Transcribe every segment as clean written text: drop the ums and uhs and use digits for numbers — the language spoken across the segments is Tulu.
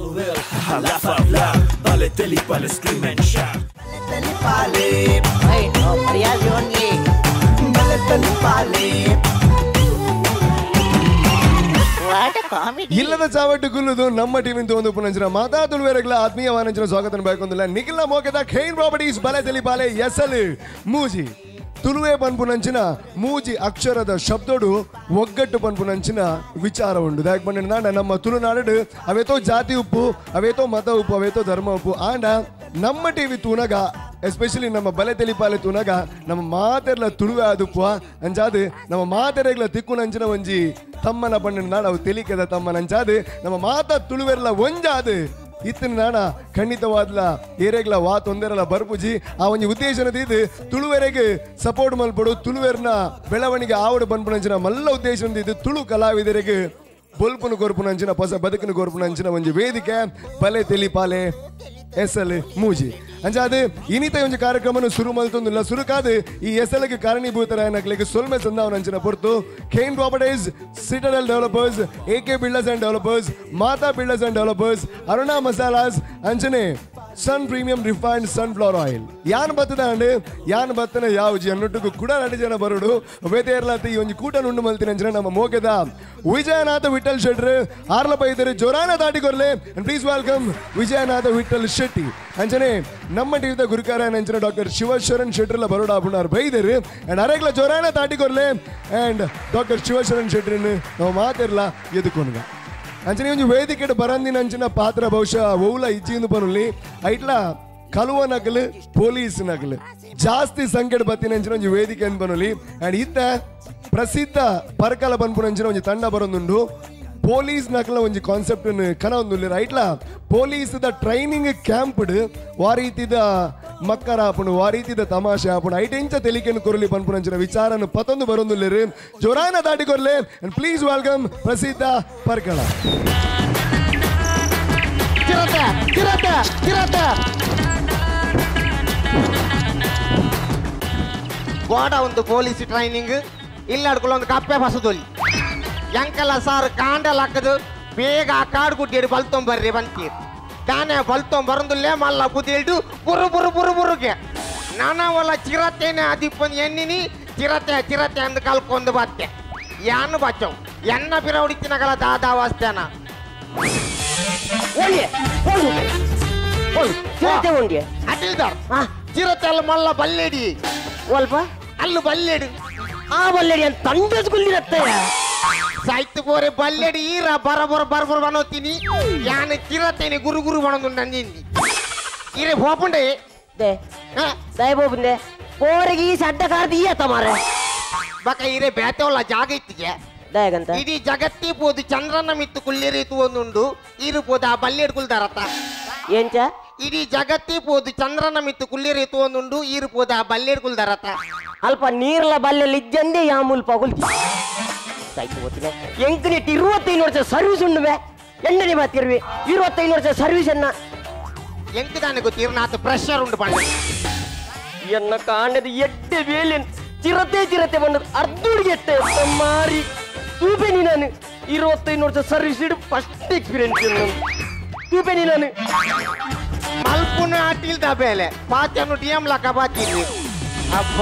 Laugh out loud, bale teli pale scream and shout. ಇಲ್ಲದ ಚಾವಟ್ಟು ಗುಲ್ಲುದು ನಮ್ಮ ಟೀಮಿಂದ ಒಂದು ಪುನಂಚಿನ ಮಾತಾ ತುಳುವೆರಗಳ ಆತ್ಮೀಯವಾನಂಚಿನ ಸ್ವಾಗತ ಬೇಕೊಂದಿಲ್ಲ ನಿಖಿಲ ಮೋಕೆದ ಖೈನ್ ಪ್ರಾಪರ್ಟೀಸ್ ಬಲೆ ತೆಲಿ ಬಾಲೆ ಎಸಲ್ ಮೂಜಿ ತುಳುವೆ ಪನ್ಪುನಂಚಿನ ಮೂಜಿ ಅಕ್ಷರದ ಶಬ್ದೋಡು ಒಗ್ಗಟ್ಟು ಪನ್ಪುನಂಚಿನ ವಿಚಾರ ಉಂಡು. ದಾಯಕ್ ಪಂಡ ನಮ್ಮ ತುಳುನಾಡು ಅವೇತೋ ಜಾತಿ ಉಪ್ಪು, ಅವೇತೋ ಮತ ಉಪ್ಪು, ಅವೇತೋ ಧರ್ಮ ಉಪ್ಪು. ಆಂಡ ನಮ್ಮ ಟಿವಿ ತೂನಗ ಎಸ್ಪೆಷಲಿ ನಮ್ಮ ಬಲೆ ತೆಲಿಪಾಲೆ ತೂನಗ ನಮ್ಮ ಮಾತೆರ್ಲ ತುಳುವೆ ಆದುಪ್ಪು ಅಂಚಾದು ನಮ್ಮ ಮಾತೆರೆಗ್ಲ ತಿಕ್ಕುನಂಚಿನ ಒಂಜಿ ತಮ್ಮನ ಪಂಡಿನ ನಾಡು ಅವು ತೆಲಿಕೆದ ತಮ್ಮನಂಚಾದು ನಮ್ಮ ಮಾತ ತುಳುವೆರ್ಲ ಒಂಜಾದು ಇತ್ತಿನ ನಾಣ ಖಂಡಿತವಾದ್ಲ ಏರೆಗ್ಲ ವಾ ತೊಂದರೆಲ ಬರ್ಪುಜಿ. ಆ ಒಂಜಿ ಉದ್ದೇಶನ ಇದು ತುಳುವೆರೆಗೆ ಸಪೋರ್ಟ್ ಮಲ್ಪಡು, ತುಳುವೆರ್ನ ಬೆಳವಣಿಗೆ ಆವಡು ಬನ್ಪುನಂಚಿನ ಮಲ್ಲ ಉದ್ದೇಶ ಇದು ತುಳು ಕಲಾವಿದರಿಗೆ ಬೊಲ್ಪುನು ಕೊರ್ಪುನಂಚಿನ ಹೊಸ ಬದುಕಿನ ಕೊರ್ಪುನಂಚಿನ ಒಂಜಿ ವೇದಿಕೆ ಬಲೆ ತೆಲಿಪಾಲೆ ಎಸಲ್ ಮೂಜಿ ಅಂಚಾದ ಇನಿತ ಒಂಜಿ ಕಾರ್ಯಕ್ರಮನು ಸುರು ಮಲ್ತೊಂದುಲ್ಲ. ಸುರುಕಾದ ಈ ಎಸಲ್ಗೆ ಕಾರಣೀಭೂತರಾಯನಕ್ಲೆಗ್ ಸೊಲ್ಮೆ ಸಂದಾವನಂಚಿನ ಪೊರ್ತು Kane properties, Citadel developers, A K builders and developers, Mata builders and developers, Aruna masalas ಅಂಚನೆ Sun premium refined sunflower oil. ಯಾನ್ ಬತ್ತದ ಅಂಡ್ ಯಾನ್ ಬತ್ತನ ಯಾವುಜಿ ಅನ್ನೊಟ್ಟುಗು ಕೂಡ 2 ಜನ ಬರೋಡು ವೇತೇರ್ಲಾತ ಈ ಒಂಜಿ ಕೂಟ ಉಂಡು ಮಲ್ತಿನಂಚಿನ ನಮ್ಮ ಮೋಕೆದ ವಿಜಯನಾಥ ವಿಠಲ್ ಶೆಟ್ರು ಆರ್ಲ ಬೈದರು ಜೋರಾನ ದಾಟಿಕೊರ್ಲೆ. And please welcome Vijayanatha Vittal Shetty. ಅಂಚನೆ ನಮ್ಮ ಟಿವಿದ ಗುರುಕಾರ ನಂಚಿನ ಡಾಕ್ಟರ್ ಶಿವಶರಣ್ ಶೆಟ್ರಲ್ಲ ಬರೋಡ ಆಪುಣಾರ್ ಬೈದರು. ಅಂಡ್ ಅರೆಗ್ಲ ಜೋರಾನ ತಾಟಿಕೊರ್ಲೆ. ಅಂಡ್ ಡಾಕ್ಟರ್ ಶಿವಶರಣ್ ಶೆಟ್ರನ್ನು ನಾವು ಮಾತಿರ್ಲ ಎದುಕೊನುಗ. ಅಂಚನೆ ಒಂಜಿ ವೇದಿಕೆ ಬರಂದಿನಂಚಿನ ಪಾತ್ರ ಬಹುಶಃ ಓಲ ಇಜ್ಜಿಂದು ಬರುಲಿ ಐಟ್ಲ ಕಲುವ ನಕಲು ಪೊಲೀಸ್ ನಕಲು ಜಾಸ್ತಿ ಸಂಕಟ ಬತ್ತಿನಂಚಿನ ಒಂಜಿ ವೇದಿಕೆ ಅಂತ ಬನುಲಿ. ಅಂಡ್ ಇತ್ತ ಪ್ರಸಿದ್ಧ ಪರ್ಕಲ ಬನ್ಪುನಂಚಿನ ಒಂಜಿ ತಂಡ ಬರೊಂದುಂಡು. ಪೊಲೀಸ್ ನಕಲ ಒಂಜಿ concept Kannada ಒಂದುಲ್ಲೆ ರೈಟ್ಲ police the training ಕ್ಯಾಂಪ್ಡ್ ವಾರೀತಿದ ಮಕ್ಕರ ಆಪುಂಡು, ವಾರೀತಿದ ತಮಾಷೆ ಆಪುಂಡು, ಐಟೆಂಚ ತೆಲಿಕೆನು ಕೊರಲಿ ಪನ್ಪುನಂಚಿನ ವಿಚಾರನು ಪತೊಂದು ಬರೊಂದುಲ್ಲೆರು. ಜೋರಾನ ದಾಟಿ ಕೊರ್ಲೆ. ಅಂಡ್ ಪ್ಲೀಸ್ welcome ಪ್ರಸಿದ್ಧ ಪರ್ಕಳ. ಚಿರತೆ ಚಿರತೆ ಚಿರತೆ ಗೋಡ ಒಂದು ಪೊಲೀಸ್ ಟ್ರೈನಿಂಗ್ ಇಲ್ಲಾಡ್ಕೊಳ್ಳ ಒಂದು ಕಪ್ಪೆ ಬಸದೊಲಿ ಎಂಕಲ ಸಾರು ಕಾಂಡಲ್ ಹಾಕದು ಬೇಗ ಆ ಕಾಡು ಗುಡ್ಡಿಡು ಬಲ್ತೊಂಬರ್ರಿ ಬಂತೀರ್ ತಾನೇ ಬಲ್ತೊಂಬರಂದುಲ್ಲೇ ಮಲ್ಲ ಕುದಿಲ್ಡು ಬುರು ಬುರು ಬುರು ಬುರುಗೆ ನಾನಾವಲ್ಲ ಚಿರತೆನೆ ಅದಿಪ್ಪಂದು ಎಣ್ಣಿನಿ ಚಿರತೆ ಚಿರತೆ ಅಂದು ಕಲ್ಕೊಂಡು ಬತ್ತೆ ಯಾನು ಬಚ್ಚವು ಎನ್ನ ಪಿರ ಹೊಡಿತಿನಗಲ ದಾದಾವಸ್ತೇನ ಅಟಿಲ್ದಾರ್ ಚಿರತೆ ಅಲ್ಲ ಮಲ್ಲ ಬಲ್ಲೆಡಿ ಅಲ್ಪ ಅಲ್ಲು ಬಲ್ಲೆಡು ಆ ಬಲ್ಲೆಡಿ ಅಂತ ತಂಡದ ಗುಲ್ಲಿರತ್ತೆ ಸಾಯ್ತು ಬೋರೆ ಬಲ್ಲೆಡಿ ಈರ ಬರ ಬರ ಬರ ಬರ ಬನೋತೀನಿ ಯಾನು ಚಿರತೇನೆ ಗುರು ಗುರು ಬನೋದು ನಂದಿಂದಿ ಈರೆ ಹೋಪುಂಡೆ ಸಾಯ್ಬೋಪುಂಡೆ ಪೋರೆಗೆ ಈ ಸಡ್ಡ ಕಾರ್ದು ಈ ಅತ್ತ ಮಾರೆ ಬಕ ಈರೆ ಬೇತವಲ್ಲ ಜಾಗ ಇತ್ತಿಗೆ ದಯಗಂತ ಇಡೀ ಜಗತ್ತಿ ಪೋದು ಚಂದ್ರನ ಮಿತ್ತು ಕುಳ್ಳಿರಿತು ಒಂದುಂಡು ಈರು ಪೋದು ಆ ಬಲ್ಲೆಡ್ ಕುಲ್ದಾರತ್ತ ಎಂಚ ಇಡೀ ಜಗತ್ತಿ ಪೋದು ಚಂದ್ರನ ಮಿತ್ತು ಕುಳ್ಳಿರಿತು ಒಂದುಂಡು ಈರು ಪೋದು ಆ ಬಲ್ಲೆಡ್ ಕುಲ್ದಾರತ್ತ ಅಲ್ಪ ನೀರ್ಲ ಬಲ್ಲೆಲ್ಲಿ ಇಜ್ಜಂದೆ ಯಾಮೂಲ್ ಪಗುಲ್ತಿ ಸಾಯ್ತು ಗೊತ್ತಿಲ್ಲ ಎಂಕನಿಟ್ಟು 25 ವರ್ಷ ಸರ್ವಿಸ್ ಉಂಡುವೆ ಎಣ್ಣೆ ಮಾತಿರ್ವಿ 25 ವರ್ಷ ಸರ್ವಿಸ್ ಅನ್ನ ಎಂಕ ತಾನೆ ಗೊತ್ತೀರ್ ನಾತು ಪ್ರೆಷರ್ ಉಂಡು ಪಂಡ ಎನ್ನ ಕಾಂಡದ ಎಡ್ಡೆ ವೇಲೆ ಚಿರತೆ ಚಿರತೆ ಬಂದದ್ದು ಅರ್ಧುಡಿಗೆ ಎಟ್ಟೆ ಮಾರಿ ತೂಪೆನಿ ನಾನು 25 ವರ್ಷ ಸರ್ವಿಸ್ ಇಡು ಫಸ್ಟ್ ಎಕ್ಸ್ಪೀರಿಯನ್ಸ್ ತೂಪೆನಿ ನಾನು ಮಲ್ಪುನ ಅಟಿಲ್ದ ಬೇಲೆ ಪಾತ್ಯನು ಡಿ ಎಂ ಲಕ್ಕ ಬಾತಿರ್ವಿ ಅಬ್ಬ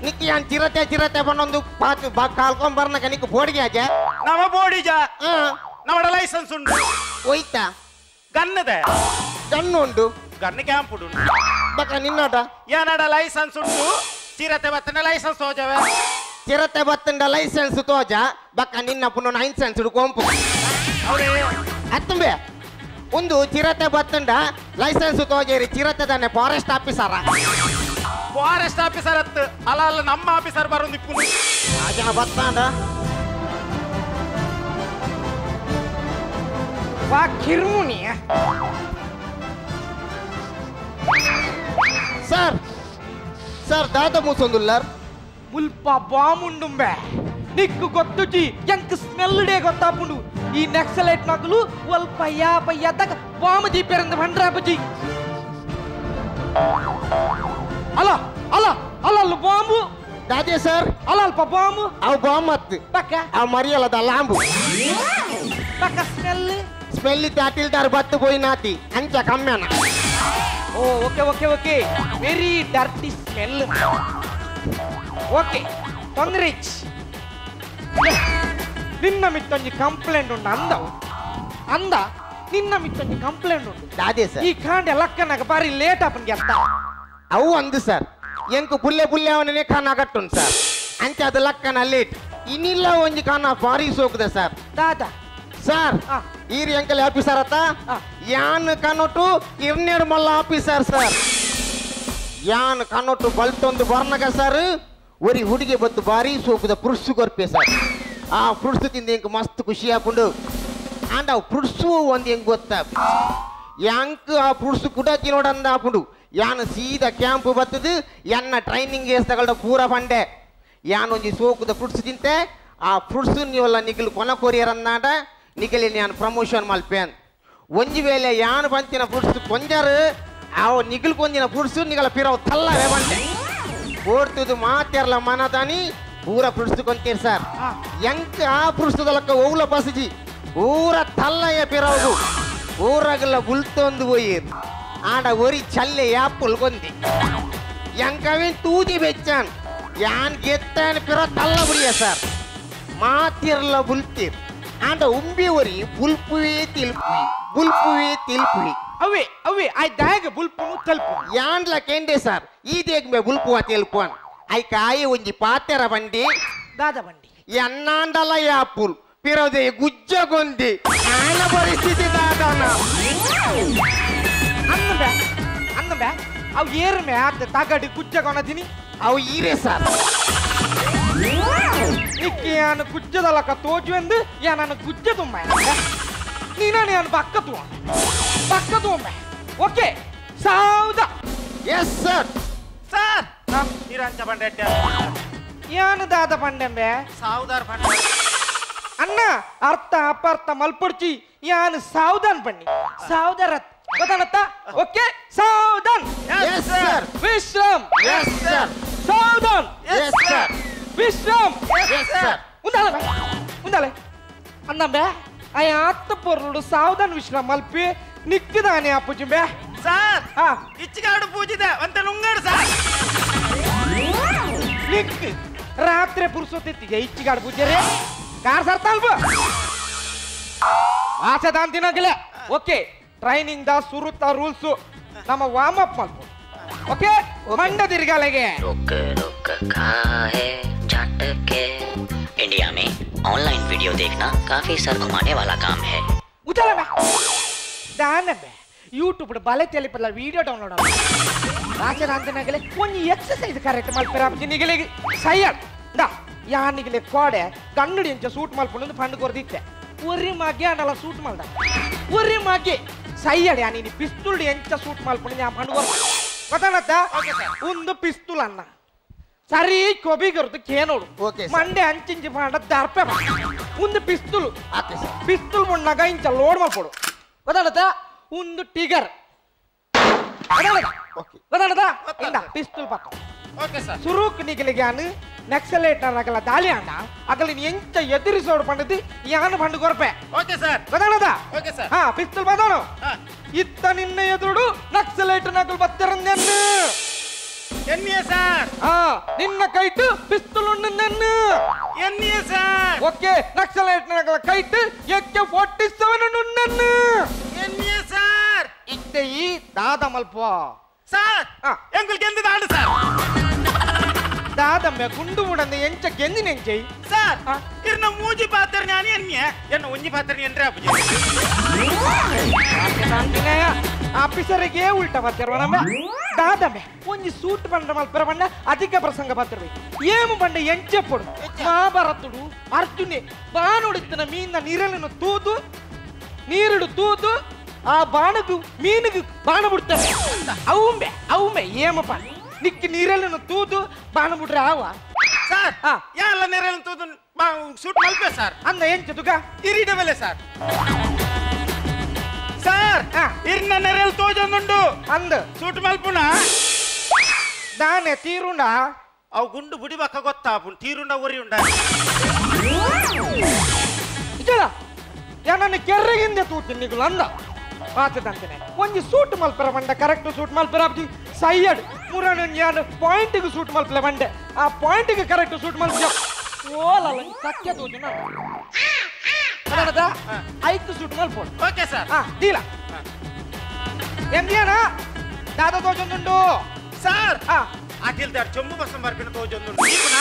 ನಿಕ್ಕಿ ಯಾನ್ ಚಿರತೆ ಚಿರತೆ ಬನ್ನೊಂದು ಪಾತು ಕಾಲ್ಕೊಂಡ್ ಬರ್ನಕ ನಿಕ್ಕು ಬೋಡಿಗೆ ಆಜ ನಮ ಬೋಡಿಜ ನಮ್ಮಡ ಲೈಸೆನ್ಸ್ ಉಂಟು ಒಯ್ತಾ ಗನ್ನದೆ ಗನ್ನು ಉಂಟು ಗನ್ ಕ್ಯಾಂಪ್ ಉಂಟು ಬಕ ನಿನ್ನಟ ಯಾನಡ ಲೈಸೆನ್ಸ್ ಉಂಟು ಚಿರತೆ ಬತ್ತನ ಲೈಸೆನ್ಸ್ ತೋಜವೆ ಚಿರತೆ ಬತ್ತಂಡ ಲೈಸೆನ್ಸ್ ತೋಜ ಬಕ ನಿನ್ನ ಪುನಃ ಲೈಸೆನ್ಸ್ ಕೊಂಪು ಅತ್ತಂಬೆ ಒಂದು ಚಿರತೆ ಬತ್ತಂಡ ಲೈಸೆನ್ಸ್ ತೋಜೇರಿ ಚಿರತೆ ತಾನೆ ಫಾರೆಸ್ಟ್ ಆಫೀಸರ ಫಾರೆಸ್ಟ್ ಆಫೀಸರ್ ಅತ್ತ ಅಲ್ಲ ಅಲ್ಲ ನಮ್ಮ ಆಫೀಸರ್ ಬರೋದು ಇಪ್ಪು ಆ ಜನ ಬತ್ತಾಂಡ ವಾ ಕಿರ್ಮುನಿ ಸರ್ ಸರ್ ದಾದ ಮೂಸೊಂದುಲ್ಲಾರ್ ಮುಲ್ಪ ಬಾಮುಂಡುಂಬೆ ನಿಕ್ಕು ಗೊತ್ತುಜಿ ಎಂಕ್ ಸ್ಮೆಲ್ ಡೇ ಗೊತ್ತಾಪುಂಡು ಈ ನಕ್ಸಲೈಟ್ ನಕಲು ಒಲ್ಪ ಯಾಪ ಯತಕ ಬಾಮ ದೀಪೆರಂದ ಭಂಡ್ರಾಪಜಿ ಅಲ್ಲ ಅಲ್ಲ ಅಲ್ಲ ಅಲ್ಲ ಬಾಂಬು ದಾದೆ ಸರ್ ಅಲ್ಲಲ್ಪ ಬಾಂಬ್ ಅವು ಬಾಂಬ್ ಅತ್ತು ಪಕ್ಕ ಅವು ಮರಿಯಲ್ಲದ ಲಾಂಬು ಪಕ್ಕ ಸ್ಮೆಲ್ ಸ್ಮೆಲ್ ದಾಟಿಲ್ದಾರ್ ಬತ್ತು ಪೋಯಿ ನಾತಿ ಅಂಚ ಕಮ್ಮಿನ oh okay okay okay very dirty smell okay ತೊಂದರೆ ನಿನ್ನ ಮಿತ್ತೊಂಜಿ ಕಂಪ್ಲೇಂಟ್ ಉಂಟು ಅಂದವು ಅಂದ ನಿನ್ನ ಮಿತ್ತೊಂಜಿ ಕಂಪ್ಲೇಂಟ್ ಉಂಟು ದಾದೆ ಸರ್ ಈ ಕಾಂಡೆ ಲಕ್ಕನಾಗ ಬಾರಿ ಲೇಟ್ ಆಪನ್ಗೆ ಅರ್ಥ ಅವು ಅಂದು ಸರ್ ಎಂಕು ಪುಲ್ಲೆ ಪುಲ್ಲೆ ಅವನೇ ಖಾನ ಕಟ್ಟುನ್ ಸರ್ ಅಂಚ ಅದು ಲಕ್ಕನ ಲೇಟ್ ಇನ್ನಿಲ್ಲ ಒಂಜಿ ಖಾನ ಭಾರಿ ಸೋಕುದೆ ಸರ್ ದಾದಾ ಸರ್ ಈರಿ ಅಂಕಲ್ ಆಫೀಸರ್ ಅತ್ತ ಯಾನ್ ಕನೊಟು ಇರ್ನೇಡು ಮಲ್ಲ ಆಫೀಸರ್ ಸರ್ ಯಾನ್ ಕನೊಟು ಬಲ್ತೊಂದು ಬರ್ನಗ ಸರ್ ಒರಿ ಹುಡುಗಿ ಬತ್ತು ಭಾರಿ ಸೋಕುದ ಪುರುಷು ಕೊರ್ಪೆ ಸರ್ ಆ ಫ್ರೂಟ್ಸ್ ತಿಂದು ಎಂಕ್ ಮಸ್ತ್ ಖುಷಿ ಆಪುಂಡು ಆಂಡ ಆ ಫ್ರೂಟ್ಸು ಒಂದು ಹೆಂಗೆ ಗೊತ್ತಾ ಯಾಂಕ್ ಆ ಫ್ರೂಟ್ಸ್ ಕೂಡ ತಿನ್ನೋಡಂದ ಆಪುಂಡು ಯಾನ್ ಸೀದಾ ಕ್ಯಾಂಪ್ ಬತ್ತದು ಎನ್ನ ಟ್ರೈನಿಂಗ್ ಏಸ್ತಗಳ ಪೂರ ಪಂಡೆ ಯಾನ್ ಒಂಜಿ ಸೋಕುದ ಫ್ರೂಟ್ಸ್ ತಿಂತೆ ಆ ಫ್ರೂಟ್ಸ್ ನೀವೆಲ್ಲ ನಿಖಿಲ್ ಕೊನ ಕೊರಿಯರ್ ಅಂದಾಂಡ ನಿಖಿಲ್ ಯಾನ್ ಪ್ರಮೋಷನ್ ಮಲ್ಪೇನ್ ಒಂಜಿ ವೇಳೆ ಯಾನ್ ಬಂತಿನ ಫ್ರೂಟ್ಸ್ ಕೊಂಜರು ಆ ನಿಖಿಲ್ ಕೊಂಜಿನ ಫ್ರೂಟ್ಸ್ ನಿಗಲ ಪಿರವು ತಲ್ಲವೇ ಬಂಡೆ ಓಡ್ತದು ಮಾತೆರ್ಲ ಮನದಾನಿ ಪೂರ ಫ್ರೂಟ್ಸ್ ಕೊಂತೀರಿ ಸರ್ ಎಂಕ್ ಆ ಫ್ರೂಟ್ಸ್ ದಲಕ್ಕ ಓವ್ಲ ಬಸಜಿ ಊರ ತಲ್ಲಯ್ಯ ಪಿರವು ಊರಾಗಲ್ಲ ಬುಲ್ತೊಂದು ಪೋಯಿರ್ ಆಡ ಒರಿ ಚಲ್ಲೆ ಯಾಪುಲ್ ಕೊಂದಿ ಎಂಕವೇನ್ ತೂಜಿ ಬೆಚ್ಚಾನ್ ಯಾನ್ ಗೆತ್ತಾನ್ ಪಿರ ತಲ್ಲ ಬುಡಿಯ ಸರ್ ಮಾತಿರ್ಲ ಬುಲ್ತೀರ್ ಆಂಡ ಉಂಬಿ ಒರಿ ಬುಲ್ಪುವೆ ತಿಲ್ಪುವಿ ಬುಲ್ಪುವೆ ತಿಲ್ಪುವಿ ಅವೇ ಅವೇ I ದಾಯಗ ಬುಲ್ಪುನು ತಲ್ಪು ಯಾನ್ಲ ಕೇಂಡೆ ಸರ್ ಈ ದೇಗ್ ಮೇ ಬುಲ್ಪುವ ತೆಲ್ಪುವನ್ I ಕಾಯಿ ಒಂಜಿ ಪಾತೆರ ಬಂಡಿ ದಾದ ಬಂಡಿ ಎನ್ನಾಂಡಲ ಯಾಪುಲ್ ಪಿರದೆ ಗುಜ್ಜಗೊಂದಿ ಆನ ಪರಿಸ್ಥಿತಿ ದಾದನ ಅಂದ ಅಂದ ಅವು ಏರ್ ಮೇ ಆತ ತಗಡಿ ಗುಜ್ಜಗೊನದಿನಿ ಅವು ಈರೆ ಸರ್ ನಿಕ್ಕೆ ಯಾನು ಗುಜ್ಜದಲಕ ತೋಜುವೆಂದು ಯಾನನ್ನು ಗುಜ್ಜ ತುಂಬ ನೀನಾನು ಯಾನು ಪಕ್ಕ ತೂ ಪಕ್ಕ ತೂಂಬೆ ಓಕೆ ಸಾವ್ದ ಎಸ್ ಸರ್ ಸರ್ ನಿರಂಜ ಬಂಡೆ ಯಾನು ದಾದ ಪಂಡೆಂಬೆ ಸಾವುದಾರ್ ಪಂಡೆ ಅಣ್ಣ ಅರ್ಥ ಅಪಾರ್ಥ ಮಲ್ಪೊಡ್ಚಿ ಯಾನು ಸಾವಧಾನ್ ಬನ್ನಿ ಸಾವಧಾರತ್ ಗೊತ್ತಾನತ್ತ ಓಕೆ ಸಾವಧಾನ್ ಎಸ್ ಸರ್ ವಿಶ್ರಾಮ್ ಎಸ್ ಸರ್ ಸಾವಧಾನ್ ಎಸ್ ಸರ್ ವಿಶ್ರಾಮ್ ಎಸ್ ಸರ್ ಉಂದಾಲೆ ಉಂದಾಲೆ ಅನ್ನಂಬೆ ಆಯ ಆತ್ತ ಪೊರ್ಲುಡು ಸಾವಧಾನ್ ವಿಶ್ರಾಮ್ ಮಲ್ಪಿ ನಿಕ್ಕಿದಾನೆ ಅಪ್ಪುಜುಂಬೆ ಸರ್ ಇಚ್ಚಿಗಾಡು ಪೂಜಿದೆ ಅಂತ ನುಂಗಾಡು ಸರ್ ನಿಕ್ ರಾತ್ರಿ ಪುರುಸೊತ್ತಿಗೆ ಇಚ್ಚಿಗಾಡು ಪೂಜೆ ಕಾರ್ ಸರ್ ತಲ್ಪ ಆಸೆ ತಿನ್ನಗಿಲ್ಲ ಓಕೆ ಟ್ರೈನಿಂಗ್ the ಸುರುತ್ತ ರೂಲ್ಸ್ ನಮ್ಮ ವಾರ್ಮ್ ಅಪ್ ಮಲ್ಪ ಓಕೆ ಮಂಡ ತಿರ್ಗಾಲೆಗೆ रुक रुक काहे झटके इंडिया में ऑनलाइन वीडियो देखना काफी सर घुमाने वाला काम है ಉಚಾಲ ದಾನಬೆ ಯೂಟ್ಯೂಬ್ ಬಲೆ ತೆಲಿಪಲ್ಲ ವಿಡಿಯೋ ಡೌನ್ಲೋಡ್ ಆಸೆ ಅಂತಿನಾಗಲೆ ಒಂಜಿ ಎಕ್ಸಸೈಸ್ ಕರೆಕ್ಟ್ ಮಲ್ಪೆರ ನಿಗಲಿಗೆ ಸೈಯಡ್ ದಾ ಯಾನಿಗಲೆ ಕೋಡೆ ಕನ್ನಡಿ ಅಂಚ ಸೂಟ್ ಮಲ್ಪುಂಡು ಫಂಡ್ ಕೊರ್ದಿತ್ತೆ ಒರಿ ಮಗೆ ಅಂಡಲ ಸೂಟ್ ಮಲ್ದ ಒರಿ ಮಗೆ ಸೈಯಡ್ ಯಾನಿ ಪಿಸ್ತೂಲ್ ಎಂಚ ಸೂಟ್ ಮಲ್ಪುಂಡು ಯಾ ಫಂಡ್ ಕೊರ್ದ ಗೊತ್ತಾನತ್ತ ಒಂದು ಪಿಸ್ತೂಲ್ ಅನ್ನ ಸರಿ ಕೊಬಿ ಕೊರ್ದು ಕೇನೋಡು ಮಂಡೆ ಅಂಚಿಂಚಿ ಫಂಡ ದರ್ಪೆ ಒಂದು ಪಿಸ್ತೂಲ್ ಪಿಸ್ತೂಲ್ ಮುಣ್ಣಾಗ ಇಂಚ ಲೋಡ್ ಮಲ್ಪೊಡು ಗೊತ್ತಾನತ್ತ ಒಂದು ಟಿಗರ್ ಗೊತ್ತಾನದ ಇಂದ ಪಿಸ್ತೂಲ್ ಪಕ್ಕ ಸುರುಕ್ ನಿಗಲಿಗೆ ನಕ್ಸಲೇಟರ್ ಅಗಲ ದಾಳಿ ಅಂಡ ಅಗಲ ಎಂಚ ಎದುರಿಸೋಡು ಪಂಡದಿ ಯಾನು Pandu ಕೊರಪೆ okay sir ಗೊತ್ತಾನದ okay sir ಹಾ ಪಿಸ್ತೂಲ್ ಬಂದವನು ಇತ್ತ ನಿನ್ನ ಎದುರುಡು ನಕ್ಸಲೇಟರ್ ನಗಲು ಬತ್ತಿರಂದೆನ್ನು ಎನ್ನಿಯ ಸರ್ ಹಾ ನಿನ್ನ ಕೈಟು ಪಿಸ್ತೂಲ್ ಉಂಡು ಎನ್ನಿಯ ಸರ್ ಓಕೆ ನಕ್ಸಲೇಟರ್ ನಗಲ ಕೈಟು AK-47 ಉಂಡು ಎನ್ನಿಯ ಸರ್ ಇತ್ತೆ ಈ ದಾದ ಮಲ್ಪ ಸರ್ ಎಂಗುಲ್ ಗೆಂದು ದಾಂಡು ಸರ್ ದಾದಮ್ಮೆ ಗುಂಡು ಮುಡಂದ ಎಂಚ ಗೆಂದಿನ ಎಂಚೈ ಸರ್ ಇರ್ನ ಮೂಜಿ ಪಾತ್ರ ನಾನು ಎನ್ನಿಯ ಎನ್ನ ಒಂಜಿ ಪಾತ್ರ ಎಂಟ್ರೆ ಅಪ್ಪುಜಿ ಆಫೀಸರಿಗೆ ಉಲ್ಟಾ ಬರ್ತಿರುವ ನಮ್ಮ ದಾದಮ್ಮೆ ಒಂಜಿ ಸೂಟ್ ಬಂಡ ಮಲ್ಪರ ಬಂಡ ಅಧಿಕ ಪ್ರಸಂಗ ಬರ್ತಿರ್ವಿ ಏಮು ಬಂಡ ಎಂಚೆಪ್ಪಡು ಮಹಾಭಾರತುಡು ಅರ್ಜುನೆ ಬಾಣುಡಿತ್ತನ ಮೀನ ನೀರನ್ನು ತೂದು ನೀರುಡು ತೂದು ಆ ಬಾಣಗು ಮೀನಿಗೆ ಬಾಣ ಬಿಡ್ತಾರೆ ಅವುಂಬೆ ಅವುಂಬೆ ಏಮಪ್ಪ ನಿಕ್ಕಿ ನೀರನ್ನು ತೂದು ಬಾಣ ಬಿಟ್ರೆ ಆವ ಸರ್ ಯಾಲ್ಲ ನೀರನ್ನು ತೂದು ಸೂಟ್ ಮಲ್ಪೆ ಸರ್ ಅಂದ ಎಂಚ ತುಗ ಇರಿಡವೆಲೆ ಸರ್ ಸರ್ ಇರ್ನ ನೆರೆಲ್ ತೋಜೊಂದುಂಡು ಅಂದ ಸೂಟ್ ಮಲ್ಪುನ ದಾನೆ ತೀರುಂಡ ಅವು ಗುಂಡು ಬುಡಿಬಕ್ಕ ಗೊತ್ತಾಪುಂಡು ತೀರುಂಡ ಒರಿ ಉಂಡ ನನ್ನ ಕೆರ್ರೆಗಿಂದೆ ತೂತಿನ್ನಿಗುಲು ಅಂದ ಆತದಂತನೆ ಒಂಜಿ ಸೂಟ್ ಮಲ್ಪರ ಬಂಡ ಕರೆಕ್ಟ್ ಸೂಟ್ ಮಲ್ಪರ ಅಬ್ಜಿ ಸೈಯಡ್ ಮುರಣ ಯಾನ್ ಪಾಯಿಂಟ್ಗೆ ಸೂಟ್ ಮಲ್ಪಲೆ ಬಂಡೆ ಆ ಪಾಯಿಂಟ್ಗೆ ಕರೆಕ್ಟ್ ಸೂಟ್ ಮಲ್ಪ ಓಲಲ್ಲ ಕಕ್ಕೆ ತೂಜುನ ಅದಾದ ಐಕ್ ಸೂಟ್ ಮಲ್ಪೋಡು ಓಕೆ ಸರ್ ಆ ದೀಲ ಎಂದಿಯಾನ ದಾದ ತೋಜೊಂದುಂಡು ಸರ್ ಆ ಅಟಿಲ್ದಾರ್ ಚೊಂಬು ಬಸಂ ಬರ್ಪಿನ ತೋಜೊಂದುಂಡು ದೀಪುನ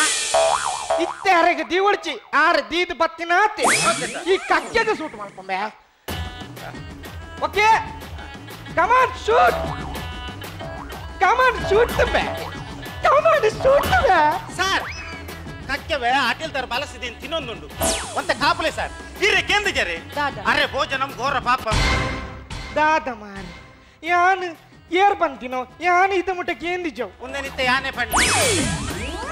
ಇತ್ತೆ ಅರೆಗೆ ದೀವಳ್ಚಿ ಆರ್ ದೀದ್ ಬತ್ತಿನಾತೆ ಈ ಕಕ್ಕೆಗೆ ಸೂಟ್ ಮಲ್ಪಂಬೆ okay come on shoot come on shoot ಬೆ ಕಮಾನ್ ಶೂಟ್ ಬೆ ಸರ್ ಕಕ್ಕೆವೆ ಅಟಿಲ್ದಾರ್ ಬಲಸಿದೀನಿ ತಿನ್ನೊಂದುಂಡು ಒಂತ ಕಾಪಲೆ ಸರ್ ಇರೆ ಕೇಂದ್ರ ಜರೆ ಅರೆ ಭೋಜನಂ ಘೋರ ಪಾಪ ದಾದ ಮಾರ್ ಯಾನ್ ಏರ್ ಬಂತಿನೋ ಯಾನ್ ಇದು ಮುಟ್ಟ ಕೇಂದಿಜೋ ಒಂದನಿತ್ತೆ ಯಾನೆ ಪಂಡಿ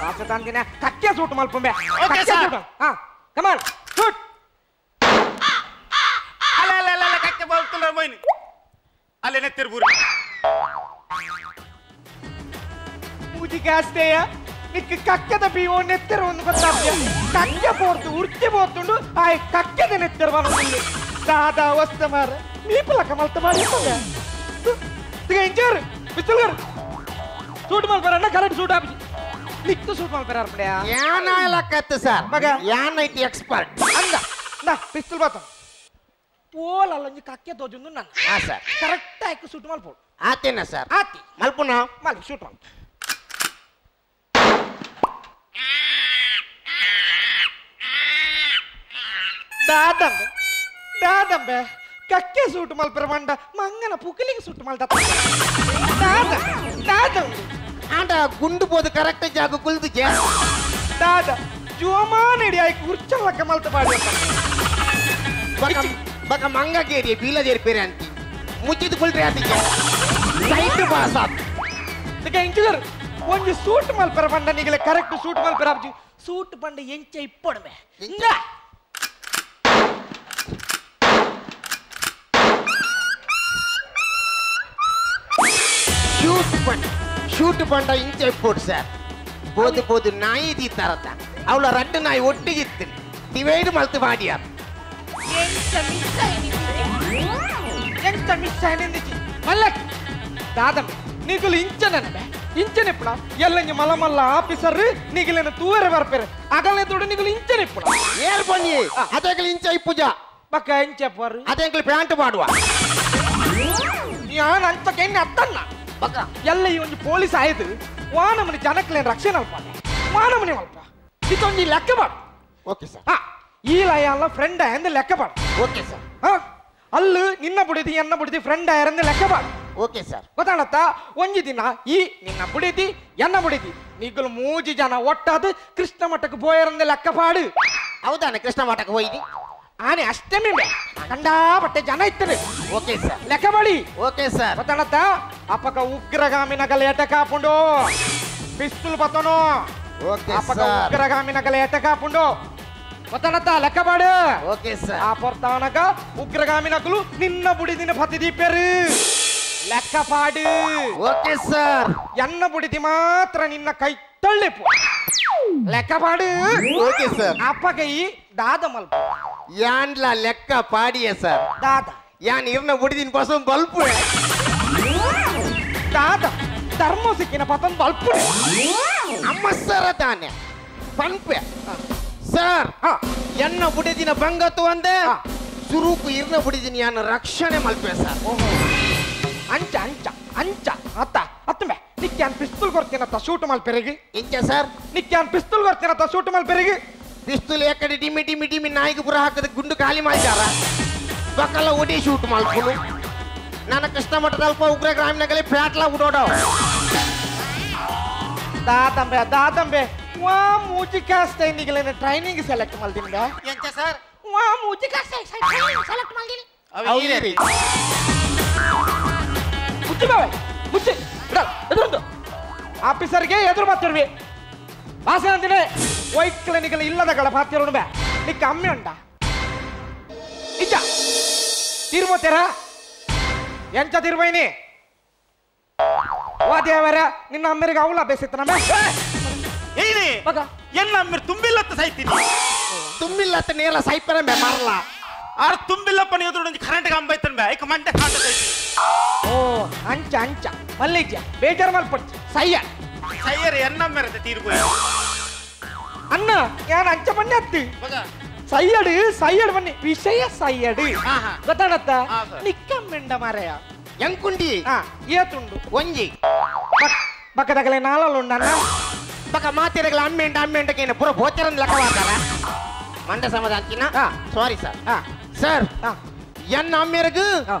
ಆಸತಾಂದಿನ ಕಕ್ಕೆ ಸೂಟ್ ಮಲ್ಪಂಬೆ ಓಕೆ ಸರ್ ಹಾ ಕಮಾನ್ ಶೂಟ್ ಅಲ್ಲ ಅಲ್ಲ ಅಲ್ಲ ಕಕ್ಕೆ ಬಲ್ತುಲ್ಲ ಮೊಯ್ನಿ ಅಲ್ಲೇ ನೆತ್ತಿರ್ಬೂರಿ ಮೂಜಿಗಾಸ್ತೆಯ ನಿಕ್ಕ ಕಕ್ಕದ ಬೀವೋ ನೆತ್ತೆರ ಒಂದು ಗೊತ್ತಾಗ್ಯ ಕಕ್ಕೆ ಪೋರ್ತು ಉರ್ಚೆ ಪೋರ್ತುಂಡು ಆ ಕಕ್ಕೆದ ನೆತ್ತೆರ ಬಂದು ದಾದಾ ವಸ್ತ ಮಾರ ಮೀಪಲ ಕಮಲ್ತ ಮಾಡಿ ಇಂಚಾರು ಬಿಸ್ತಲ್ಗಾರು ಸೂಟ್ ಮಲ್ಪರಣ್ಣ ಕರೆಕ್ಟ್ ಸೂಟ್ ಆಪಿಸಿ ನಿಕ್ತು ಸೂಟ್ ಮಲ್ಪರ ಅರ್ಪಡೆಯ ಯಾನಾಯಲಕ್ಕತ್ತು ಸರ್ ಮಗ ಯಾನ್ ಐತಿ ಎಕ್ಸ್ಪರ್ಟ್ ಅಂದ ನಾ ಪಿಸ್ತಲ್ ಬಾತ ಓಲಲ್ಲ ಒಂಜಿ ಕಕ್ಕೆ ತೋಜೊಂದು ನನ್ನ ಹಾ ಸರ್ ಕರೆಕ್ಟ್ ಆಯ್ಕು ಸೂಟ್ ಮಲ್ಪೋಡು ಆತೇನ ಸರ್ ಆತಿ ಮಲ್ಪುನ ಮಲ್ಪ ಸೂಟ್ ಮಲ್ಪ ದಾದಂಬೆ ದಾದಂಬೆ ಕಕ್ಕೆ ಸೂಟ್ ಮಲ್ಪರ ಮಂಡ ಮಂಗನ ಪುಕಲಿಗೆ ಸೂಟ್ ಮಲ್ದ ದಾದ ದಾದ ಆಂಡ ಗುಂಡು ಬೋದು ಕರೆಕ್ಟ್ ಜಾಗ ಕುಲ್ದು ಜೆ ದಾದ ಜೋಮಾನಡಿ ಆಯ್ಕು ಉರ್ಚಲಕ್ಕ ಮಲ್ತ ಪಾಡಿ ಬಕ ಬಕ ಮಂಗ ಕೇರಿ ಬೀಲ ಜೇರ್ಪೇರೆ ಅಂತಿ ಮುಚ್ಚಿದ ಕುಲ್ರಿ ಆತಿಗೆ ಸೈಟ್ ಪಾಸ್ ಆತ್ ಇದಕ್ಕೆ ಇಂಚಿದರ್ ಒಂಜಿ ಸೂಟ್ ಮಲ್ಪರ ಬಂಡ ನಿಗಲೆ ಕರೆಕ್ಟ್ ಸೂಟ್ ಮಲ್ಪರ ಆಬ್ಜಿ ಸೂಟ್ ಬಂಡ ಎಂಚ ಇಪ್ಪೊಡ್ಮೆ ಇಂಗ ಶೂಟ್ ಬಂಡ ಶೂಟ್ ಬಂಡ ಇಂಚ ಇಪ್ಪೊಡು ಸರ್ ಬೋದು ಬೋದು ನಾಯಿ ತೀತಾರತ್ತ ಅವಳ ರಡ್ಡು ನಾಯಿ ಒಟ್ಟಿಗಿತ್ತು ಡಿವೈಡ್ ಮಲ್ತು ಬಾಡಿಯ ಎಂಚ ಮಿಸ್ ಆಯ್ನಿಂದಿಚಿ ಮಲ್ಲಕ್ ದಾದಮ್ಮ ನೀಗುಲು ಇಂಚನನ್ಬೆ ಇಂಚನೆಪ್ಪಣ ಎಲ್ಲಂಜಿ ಮಲ್ಲ ಮಲ್ಲ ಆಫೀಸರ್ ನೀಗಿಲೇನ ತೂವರೆ ಬರ್ಪೇರೆ ಅಗಲನೆ ತೋಡು ನೀಗುಲು ಇಂಚನೆಪ್ಪಣ ಏರ್ ಬನ್ನಿ ಅದೇಗಲು ಇಂಚ ಇಪ್ಪುಜ ಬಕ್ಕ ಇಂಚೆಪ್ಪರು ಅದೇಗಲು ಪ್ಯಾಂಟ್ ಮಾಡುವ ಯಾನ್ ಅಂತಕ್ಕೆ ಎಣ್ಣೆ ಅತ್ತನ್ನ ಬಕ್ಕ ಎಲ್ಲ ಈ ಒಂದು ಪೊಲೀಸ್ ಆಯ್ತು ವಾನಮನಿ ಜನಕ್ಲೇನು ರಕ್ಷಣೆ ಅಲ್ಪ ವಾನಮನಿ ಅಲ್ಪ ಇದೊಂದು ಲೆಕ್ಕ ಮಾಡು ಓಕೆ ಸರ್ ಹಾ ಈ ಲಯ ಫ್ರೆಂಡ್ ಎಂದು ಲೆಕ್ಕ ಮಾಡು ಓಕೆ ಸರ್ ಹಾ ಅಲ್ಲು ನಿನ್ನ ಬುಡಿದಿ ಎನ್ನ ಬುಡಿದಿ ಫ್ರೆಂಡ್ ಆಯರಂದು ಲೆಕ್ಕ ಮಾಡು ಓಕೆ ಸರ್ ಗೊತ್ತಾಣತ್ತ ಒಂಜಿ ದಿನ ಈ ನಿನ್ನ ಬುಡಿದಿ ಎನ್ನ ಬುಡಿದಿ ನಿಗುಲು ಮೂಜಿ ಜನ ಒಟ್ಟಾದ ಕೃಷ್ಣ ಮಠಕ್ಕೆ ಬೋಯರಂದು ಲೆಕ್ಕ ಪಾಡು ಹೌದಾನೆ ಕೃಷ್ಣ ಮಠಕ್ಕೆ ಹೋಯ್ದಿ ಆನೆ ಅಷ್ಟಮಿ ಕಂಡಾಪಟ್ಟೆ ಜನ ಇತ್ತರು ಓಕೆ ಸರ್ ಲೆಕ್ಕ ಮಾಡಿ ಓಕೆ ಸರ್ ಗೊತ್ತಾಣತ್ತ ಅಪ್ಪಕ ಉಗ್ರಗಾಮಿ ನಗಲ ಎಟ ಕಾಪುಂಡು ಪಿಸ್ತೂಲ್ ಬತ್ತನು ಓಕೆ ಅಪ್ಪಕ ಸರ್ ಉಗ್ರಗಾಮಿ ನಗಲ ಎಟ ಕಾಪುಂಡು ಗೊತ್ತಾಣತ್ತ ಲೆಕ್ಕ ಮಾಡು ಓಕೆ ಸರ್ ಆ ಪೊರ್ತಾನಗ ಉಗ್ರಗಾಮಿ ನಕಲು ನಿನ್ನ ಬುಡಿದಿನ ಪತಿದೀಪರು ಲೆಕ್ಕ ಪಾಡು ಓಕೆ ಸರ್ ಎನ್ನ ಬುಡಿದಿ ಮಾತ್ರ ನಿನ್ನ ಕೈ ತಳ್ಳಿಪು ಲೆಕ್ಕ ಪಾಡು ಓಕೆ ಸರ್ ಅಪ್ಪ ಕೈ ದಾದ ಮಲ್ಪ ಯಾನ್ಲ ಲೆಕ್ಕ ಪಾಡಿಯ ಸರ್ ದಾದ ಯಾನ್ ಇರ್ನ ಬುಡಿದಿನ ಪಸಂ ಬಲ್ಪು ದಾದ ಧರ್ಮ ಸಿಕ್ಕಿನ ಪತನ್ ಬಲ್ಪು ಅಮ್ಮ ಸರ ತಾನೆ ಪನ್ಪೆ ಸರ್ ಎನ್ನ ಬುಡಿದಿನ ಬಂಗತ್ತು ಅಂದೆ ಸುರೂಪು ಇರ್ನ ಬುಡಿದಿನ ಯಾನ್ ರಕ್ಷಣೆ ಮಲ್ಪೆ ಸರ್ ಅಂಚ ಅಂಚ ಅಂಚ ಅತ್ತ ಅತ್ತಂಬೆ ನಿಕ್ಯಾನ್ ಪಿಸ್ತೂಲ್ ಕೊಡ್ತೀನತ್ತ ಶೂಟ್ ಮಲ್ಪೆರಿಗೆ ಇಂಚ ಸರ್ ನಿಕ್ಯಾನ್ ಪಿಸ್ತೂಲ್ ಕೊಡ್ತೀನತ್ತ ಶೂಟ್ ಮಲ್ಪೆರಿಗೆ ಪಿಸ್ತೂಲ್ ಯಾಕಡೆ ಡಿಮ್ಮಿ ಡಿಮ್ಮಿ ಡಿಮ್ಮಿ ನಾಯಿಗೆ ಪುರ ಹಾಕದ ಗುಂಡು ಖಾಲಿ ಮಾಡ್ತಾರ ಬಕ್ಕಲ್ಲ ಒಡಿ ಶೂಟ್ ಮಲ್ಪುನು ನನ್ನ ಕೃಷ್ಣ ಮಠದಲ್ಪ ಉಗ್ರ ಗ್ರಾಮೀಣಗಲಿ ಫ್ಯಾಟ್ಲಾ ಉಡೋಡವ್ ದಾದಂಬೆ ದಾದಂಬೆ ವಾ ಮೂಜಿ ಕಾಸ್ತ ನಿಗಲೇನ ಟ್ರೈನಿಂಗ್ ಸೆಲೆಕ್ಟ್ ಮಲ್ದಿನ ಎಂಚ ಸರ್ ವಾ ಮೂಜಿ ಕಾಸ್ತ ಟ್ರೈನಿಂಗ್ ಸೆಲೆಕ್ಟ್ ಮಲ್ದಿನಿ ಅವು ಮುಚ್ಚಿ ಬಾವೆ ಮುಚ್ಚಿ ಎದುರುಂದು ಆಫೀಸರ್ಗೆ ಎದುರು ಮಾತಿರ್ವಿ ವಾಸನೆ ಅಂದಿನೇ ವೈಕ್ಲನಿಗಳ ಇಲ್ಲದಗಳ ಪಾತಿರೋಣ ಬೇ ನಿಕ್ಕ ಅಮ್ಮೆ ಉಂಟ ಇಜ್ಜ ತೀರ್ಮೋತೀರ ಎಂಚ ತೀರ್ಮೈನಿ ವಾ ದೇವರ ನಿನ್ನ ಅಮ್ಮರಿಗೆ ಅವಳ ಬೇಸಿತ್ತು ನಮ್ಮ ಏನೇ ಎನ್ನ ಅಮ್ಮಿರ್ ತುಂಬಿಲ್ಲತ್ತ ಸಾಯ್ತೀನಿ ತುಂಬಿಲ್ಲತ್ತ ನೇರ ಸಾಯ್ಪರ ಬೆ ಮರಲ ಆರ್ ತುಂಬಿಲ್ಲಪ್ಪ ನೀವು ಎದುರು ಕರೆಂಟ್ ಕಂಬೈತನ್ ಬೆ ಐಕ ಮಂಡೆ ಕಾಟ ಸಾಯ್ತೀನಿ ಓ ಅಂಚ ಅಂಚ ಮಲ್ಲಿಜ್ಯ ಬೇಜಾರ್ ಮಲ್ಪಡ್ಚಿ ಸಯ್ಯ ಸಯ್ಯರೆ ಎನ್ನಮ್ಮೆರತೆ ತೀರ್ಪು ಅಣ್ಣ ಯಾನ್ ಅಂಚ ಬನ್ನಿ ಅತ್ತಿ ಸಯ್ಯಡು ಸಯ್ಯಡು ಬನ್ನಿ ವಿಷಯ ಸಯ್ಯಡು ಗೊತ್ತಾಡತ್ತ ನಿಕ್ಕಮ್ಮೆಂಡ ಮಾರಯ ಎಂಕುಂಡಿ ಏತುಂಡು ಒಂಜಿ ಪಕ್ಕದಗಲೆ ನಾಲುಂಡ ಅಣ್ಣ ಪಕ್ಕ ಮಾತಿರಗಲ ಅಮ್ಮೆಂಡ ಅಮ್ಮೆಂಡಕೇನು ಪೂರ ಬೋಚರನ್ ಲೆಕ್ಕವಾತಾರ ಮಂಡ ಸಮಾಧಾನ ಸಾರಿ ಸರ್ ಸರ್ ಎನ್ನ ಅಮ್ಮೆರಗು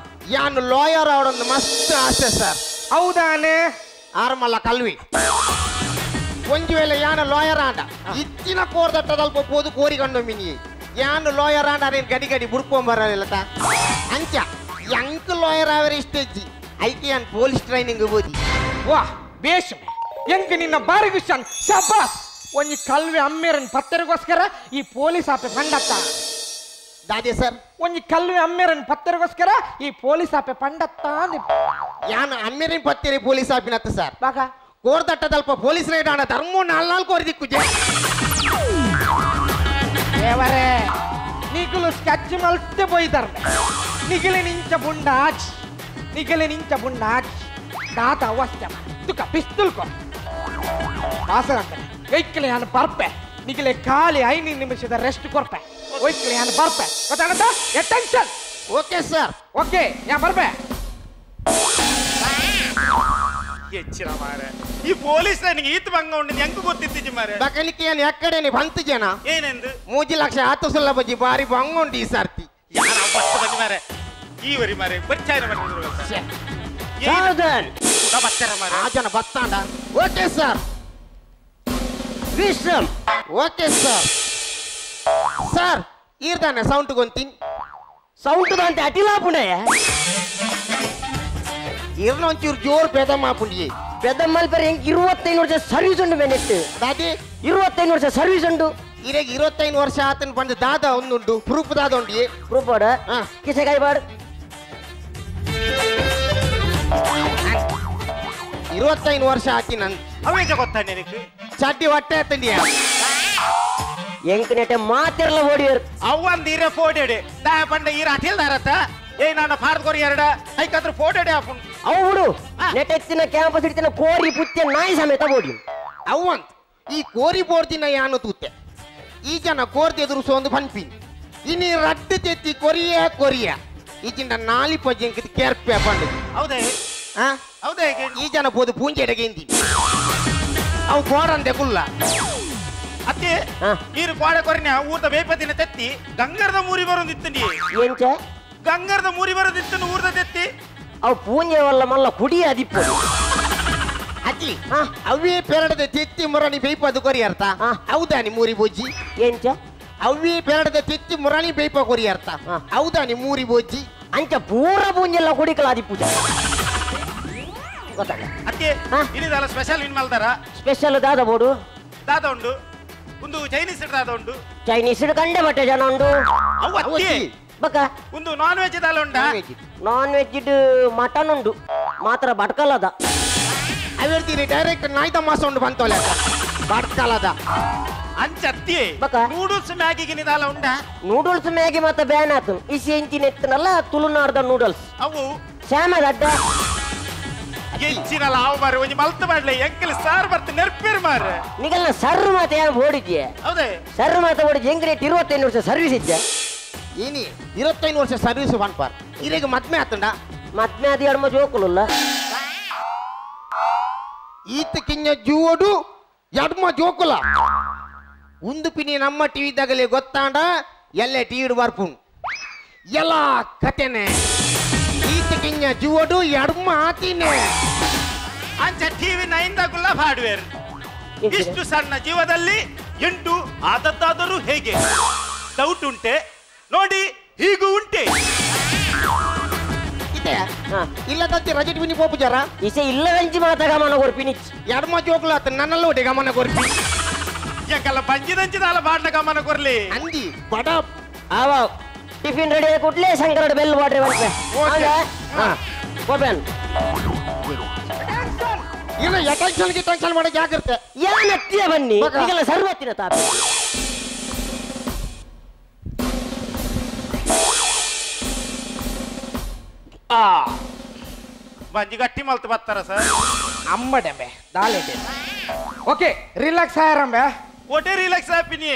ಯಾನ್ ಲಾಯರ್ ಆವಡೊಂದು ಮಸ್ತ್ ಆಸೆ ಸರ್ ಹೌದಾನೆ ಆರ್ಮಲ್ಲ ಕಲ್ವಿ ಒಂಜಿ ವೇಳೆ ಯಾನ ಲಾಯರ್ ಆಂಡ ಇತ್ತಿನ ಕೋರ್ದಟ್ಟದಲ್ಪ ಪೋದು ಕೋರಿಗಂಡು ಮಿನಿ ಯಾನು ಲಾಯರ್ ಆಂಡ ಅರೇನು ಗಡಿ ಗಡಿ ಬುಡ್ಕೊಂಬರಲ್ಲ ಅಂಚ ಎಂಕ್ ಲಾಯರ್ ಆವರೆ ಇಷ್ಟೆಜ್ಜಿ ಐಕೆ ಯಾನ್ ಪೊಲೀಸ್ ಟ್ರೈನಿಂಗ್ ಬೋದಿ ವಾ ಬೇಷ್ ಎಂಕ್ ನಿನ್ನ ಬಾರಿ ಗುಷನ್ ಶಬಾಸ್ ಒಂಜಿ ಕಲ್ವೆ ಅಮ್ಮೇರನ್ ಪತ್ತೆರಿಗೋಸ್ಕರ ಈ ಪೊಲೀಸ್ ಆಪೆ ಪಂಡತ್ತ ದಾದೆ ಸರ್ ಒಂಜಿ ಕಲ್ವೆ ಅಮ್ಮೇರನ್ ಪತ್ತೆರಿಗೋಸ್ಕರ ಈ ಪೊಲೀಸ್ ಆಪೆ ಪಂಡತ್ತ ಯಾನು ಅಮ್ಮೇರಿನ ಪತ್ತೆರಿ ಪೊಲೀಸ್ ಆಪಿನತ್ತ ಸರ್ ಬಾಗ ಕೋರ್ದಟ್ಟದಲ್ಪ ಪೊಲೀಸ್ ರೈಡ್ ಆಣ ಧರ್ಮ ನಾಲ್ ನಾಲ್ಕು ಕೋರಿ ದಿಕ್ಕು ದೇವರೇ ನಿಗುಲು ಸ್ಕೆಚ್ ಮಲ್ತೆ ಪೋಯ್ತಾರೆ ನಿಗಲೆ ನಿಂಚ ಬುಂಡಾಚ್ ನಿಗಲೆ ನಿಂಚ ಬುಂಡಾಚ್ ದಾತ ಅವಶ್ಯ ತುಕ ಪಿಸ್ತೂಲ್ ಕೊ ವಾಸರಂತ ಒಯ್ಕಲೆ ಯಾನು ಬರ್ಪೆ ನಿಗಲೆ ಖಾಲಿ 5 ನಿಮಿಷದ ರೆಸ್ಟ್ ಕೊರ್ಪೆ ಒಯ್ಕಲೆ ಯಾನು ಬರ್ಪೆ ಗೊತ್ತಾಗತ್ತಾ ಅಟೆನ್ಷನ್ ಓಕೆ ಸರ್ ಓಕೆ ಯಾ ಬರ್ಪೆ ಎಚ್ಚಿನ ಮಾರೆ ಈ ಪೊಲೀಸ್ ನನಗೆ ಈತ ಬಂಗ ಉಂಡು ಹೆಂಗ್ ಗೊತ್ತಿತ್ತು ಮಾರೆ ಬಕಲಿಕ್ಕೆ ಏನು ಎಕ್ಕಡೆ ಬಂತು ಜನ ಏನೆಂದು 3 ಲಕ್ಷ ಆತು ಸುಲ್ಲ ಬಜ್ಜಿ ಬಾರಿ ಬಂಗ ಉಂಟು ಈ ಸರ್ತಿ ಯಾರ ಬತ್ತ ಬಂದು ಮಾರೆ ಈ ವರಿ ಮಾರೆ ಬರ್ಚಾಯನ ಮಾರೆ ಆ ಜನ ಬತ್ತಾಂಡ okay sir Vishram okay sir sir ಈರ್ದಾನೆ sound ಗೊಂತೀನಿ sound ದಾಂತೆ ಅಟಿಲಾ ಪುಣೆಯ ಇರ್ನ ಒಂಚೂರು ಜೋರು ಪೆದಮ್ಮ ಪುಂಡಿಯೇ పెద్దమ్మల పేరు 25 ವರ್ಷ ಸರ್ವಿಸ್ ಉಂಡು ಮೇನೆಟ್ಟು ದಾದಿ 25 ವರ್ಷ ಸರ್ವಿಸ್ ಉಂಡು ಇರೆಗ್ 25 ವರ್ಷ ಆತನ ಬಂದು ದಾದ ಒಂದುಂಡು ಪ್ರೂಫ್ ದಾದ ಉಂಡು ಪ್ರೂಫ್ ಬಾಡ ಕಿಸೆಕಾಯಿ ಬಾಡ್ 25 ವರ್ಷ ಆತಿ ನನ್ ಅವೇಜ ಗೊತ್ತಾನೆ ನಿನಗೆ ಚಡ್ಡಿ ಹೊಟ್ಟೆ ಆತಂಡಿಯ ಎಂಕನೆಟೆ ಮಾತಿರಲ ಓಡಿಯರ್ ಅವ್ವಂದು ಇರೆ ಫೋಡೆಡೆ ದಾ ಬಂಡ ಈರ ಅಟಿಲ್ದಾರತ್ತ ಏ ನಾನು ಭಾರತ ಕೋರಿ ಎರಡ ಐಕಾದ್ರೆ ಫೋಟೋ ಹಾಕೊಂಡು ಅವು ನೆಟೆತ್ತಿನ ಕ್ಯಾಂಪಸ್ ಇಡ್ತಿನ ಕೋರಿ ಪುತ್ತೆ ನಾಯಿ ಸಮೇತ ಓಡಿ ಅವಂತ ಈ ಕೋರಿ ಬೋರ್ದಿನ ಯಾನು ತೂತೆ ಈ ಜನ ಕೋರ್ದ ಎದುರು ಸೋಂದು ಪನ್ಪಿ ಇನಿ ರಡ್ಡು ತೆತ್ತಿ ಕೊರಿಯ ಕೊರಿಯ ಈಜಿಂದ ನಾಲಿ ಪಜ್ಜಂಕಿದ್ ಕೇರ್ಪೆ ಪಂಡು ಹೌದೇ ಹೌದೇ ಈ ಜನ ಪೋದು ಪೂಂಜೆ ಎಡಗೆಂದಿ ಅವು ಕೋರಂದೆ ಕುಲ್ಲ ಅತ್ತೆ ಈರು ಕೋಡೆ ಕೊರಿನ ಊರ್ದ ಬೇಪದಿನ ತೆತ್ತಿ ಗಂಗರದ ಮೂರಿ ಬರೋದಿತ್ತು ಎಂಚ ಗಂಗರದ ಮೂರಿ ಬರೋದಿತ್ತು ಊರ್ದ ತೆತ್ತಿ ಅವು ಪೂಂಜೆವಲ್ಲ ಮಲ್ಲ ಕುಡಿ ಅದಿಪ್ಪು ಅಜ್ಜಿ ಅವೇ ಪೆರಡದ ತೆತ್ತಿ ಮುರಣಿ ಬೇಯ್ಪದು ಕೊರಿಯರ್ತ ಹೌದಾನಿ ಮೂರಿ ಬೋಜ್ಜಿ ಎಂಚ ಅವೇ ಪೆರಡದ ತೆತ್ತಿ ಮುರಣಿ ಬೇಯ್ಪ ಕೊರಿಯರ್ತ ಹೌದಾನಿ ಮೂರಿ ಬೋಜ್ಜಿ ಅಂಚ ಪೂರ ಪೂಂಜೆಲ್ಲ ಕುಡಿಕಲ ಅದಿಪ್ಪು ಗೊತ್ತಾಗ ಅತ್ತೆ ಇಲ್ಲಿದಲ್ಲ ಸ್ಪೆಷಲ್ ಇನ್ ಮಲ್ದಾರ ಸ್ಪೆಷಲ್ ದಾದ ಬೋಡು ದಾದ ಉಂಡು ಒಂದು ಚೈನೀಸ್ ದಾದ ಉಂಡು ಚೈನೀಸ್ ಕಂಡೆ ಬಟ್ಟೆ ಜನ ಉಂಡು ಅವು ಅತ್ತೆ ಬಕ್ಕ ಒಂದು ನಾನ್ ವೆಜ್ ದಾಲ ಉಂಡಾ ನಾನ್ ವೆಜ್ ಮಟನ್ ಉಂಡು ಮಾತ್ರ ಬಟ್ಕಲದ ಅವೆರ್ತೀನಿ ಡೈರೆಕ್ಟ್ ನಾಯ್ದ ಮಾಸ ಉಂಡು ಬಂತೋಲೆ ಬಟ್ಕಲದ ಅಂಚತ್ತಿ ನೂಡಲ್ಸ್ ಮ್ಯಾಗಿಗೆ ನಿದಾಲ ಉಂಡಾ ನೂಡಲ್ಸ್ ಮ್ಯಾಗಿ ಮಾತ್ರ ಬ್ಯಾನ್ ಆತು ಇಸಿ ಎಂಚಿನ ಎತ್ತನಲ್ಲ ತುಳುನಾಡ್ದ ನೂಡಲ್ಸ್ ಅವು ಶ್ಯಾಮದ ಅಡ್ಡ ಎಂಚಿನ ಲಾವು ಮಾರೆ ಒಂಜಿ ಮಲ್ತು ಮಾಡ್ಲೆ ಎಂಕಲ್ ಸಾರ್ ಬರ್ತ ನೆರ್ಪೇರ್ ಮಾರೆ ನಿಗಲ್ನ ಸರ್ರು ಮಾತ ಏನು ಓಡಿದ್ಯೆ ಹೌದೇ ಸರ್ರು ಮಾತ ಓಡಿದ್ಯೆ ಹೆಂಗ್ ರೇಟ್ 25 ವರ್ಷ ಸರ್ವಿಸ್ ಇದ್ದೆ ಏನಿ 25 ವರ್ಷ ಸರ್ವಿಸ್ ಪನ್ಪಾರ್ ಇರೆಗ್ ಮದ್ಮೆ ಆತಂಡ ಮದ್ಮೆ ಆದ ಎಡ್ಮ ಜೋಕುಲುಲ್ಲ ಈತ ಕಿಂಜ ಜೂವಡು ಎಡ್ಮ ಜೋಕುಲ ಉಂದು ಪಿನಿ ನಮ್ಮ ಟಿವಿ ದಾಗಲೇ ಗೊತ್ತಾಂಡ ಎಲ್ಲೆ ಟಿವಿ ಬರ್ಪುಣ್ ಎಲ್ಲ ಕತೆನೆ ಈತ ಕಿಂಜ ಜೂವಡು ಎಡ್ಮ ಆತಿನೆ ಅಂಚ ಟಿವಿ 9 ದಾಗುಲ್ಲ ಹಾರ್ಡ್ವೇರ್ ಇಷ್ಟು ಸಣ್ಣ ಜೀವದಲ್ಲಿ 8 ಆದದ್ದಾದರೂ ಹೇಗೆ ಡೌಟ್ ಉಂಟೆ ನೋಡಿ ಹೀಗೂ ಉಂಟೆ ಇದೆ ಇಲ್ಲದಂತೆ ರಜೆ ಟಿವಿನಿ ಪೋಪು ಜರ ಇಸೆ ಇಲ್ಲದಂಚಿ ಮಾತ ಗಮನ ಕೊರ್ಪಿನಿ ಎಡ್ಮ ಜೋಕುಲ ಆತ ನನ್ನಲ್ಲ ಒಡೆ ಗಮನ ಕೊರ್ಪಿ ಯಾಕಲ್ಲ ಬಂಜಿದಂಚಿದಾಲ ಬಾಡ್ಲ ಗಮನ ಕೊರ್ಲಿ ಅಂದಿ ಬಡ ಆವ ಟಿಫಿನ್ ರೆಡಿ ಕೂಡ್ಲೇ ಸಂಕರಡ ಬೆಲ್ ವಾಟ್ರೆ ಬರ್ಪೆ ಓಕೆ ಓಪನ್ ಇಲ್ಲ ಟೆನ್ಷನ್ ಟೆನ್ಷನ್ ಮಾಡೋ ಜಾಗ್ರತೆ ಯಾನತ್ತಿಯ ಬನ್ನಿ ಈಗೆಲ್ಲ ಸರ್ವತ್ತಿನ ತಾಪ ಆ ಬಂಜಿ ಗಟ್ಟಿ ಮಲ್ತು ಬರ್ತಾರ ಸರ್ ಅಮ್ಮಡೆಂಬೆ ದಾಲೆಡೆ ಓಕೆ ರಿಲ್ಯಾಕ್ಸ್ ಆಯಾರಂಬೆ ಒಟೆ ರಿಲ್ಯಾಕ್ಸ್ ಆಪಿನಿ